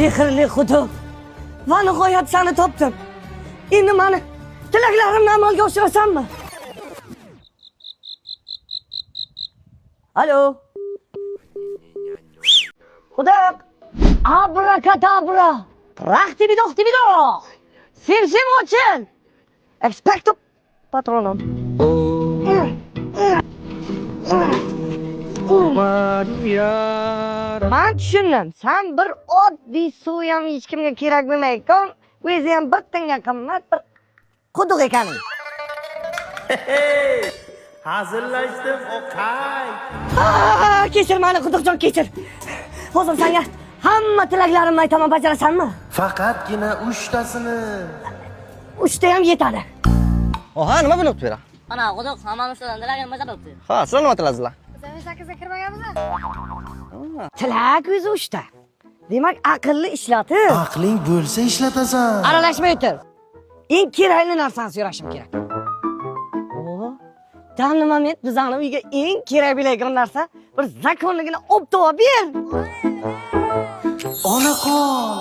Sehrli quduq. Va nihoyat seni topdim. Endi mani tilaklarimni amalga oshirasanmi? Alo. Quduq. Abrakadabra. Traxtibidoq tibidoq. Simsim ochil. Expecto patronum. Man tushundim. Sen bir oddiy suv ham hech kimga kerak bo'lmaydigan, o'zi ham bir tinga qimmat bir quduq ekaning. Hazillashdim, oqay. Aa, kechir mani quduqjon, kechir. Hozir senga hamma tilaklarimni aytaman, bajarasanmi? Faqatgina uchtasini. Uchta ham yetadi. Oha, nima bo'lyapti bu yerda? Ana quduq hammamiz tilagini bajaribdi. Ha, sizlar nima tiladinglar? Biz 8ga kirmaganmiz. Tilak o'zi uchta. Demak, aqlli ishlatib, Aqling bo'lsa ishlatasan. aralashmay o'tir. Eng kerakli narsani so'rashim kerak. O, данный момент bizani uyga eng kerak bo'ladigan narsa bir zakonligini olib ber. Ola qol.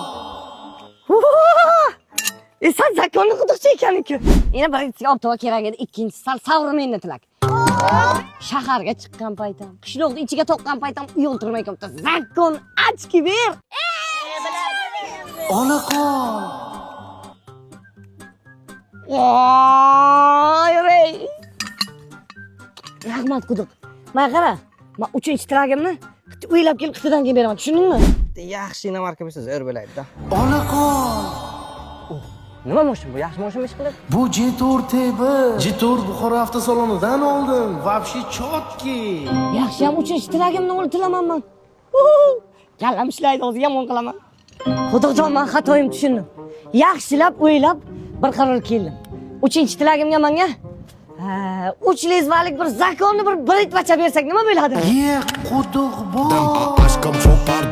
E sen zakonni quduqchi ekaning-ku. Endi birinchisiga obtova kerak edi, ikkinchisi sal современный tilak. Shaharga chiqqan paytim, qishloqni ichiga toqqan paytim uyaltirmay bitta zakon ochki ber. Ola qol. Voy, rey. Rahmat quduq. Mana qara, men uchinchi tilagimni o'ylab kelib qitidan keyin beraman, tushundingmi? Yaxshi inomarka bo'lsa zo'r bo'ladi-da. Ola qol. Nima moshin bu? Yaxshi moshinmi ish qilib? Bu Jetour T1. Jetour Buxoro avtosalonidan oldim. Вообще чёткий. Yaxshi ham uchinchi tilagimni o'li tilamanman. Kallam ishlaydi hozir yomon qilaman. Xudojon, men xatoyim tushundim. Yaxshilab o'ylab bir qarorga keldim. Uchinchi tilagimga menga uch lezvalik bir zakonni bir britvacha bersak nima bo'ladi? Ye, quduq bor. Aşkım çok.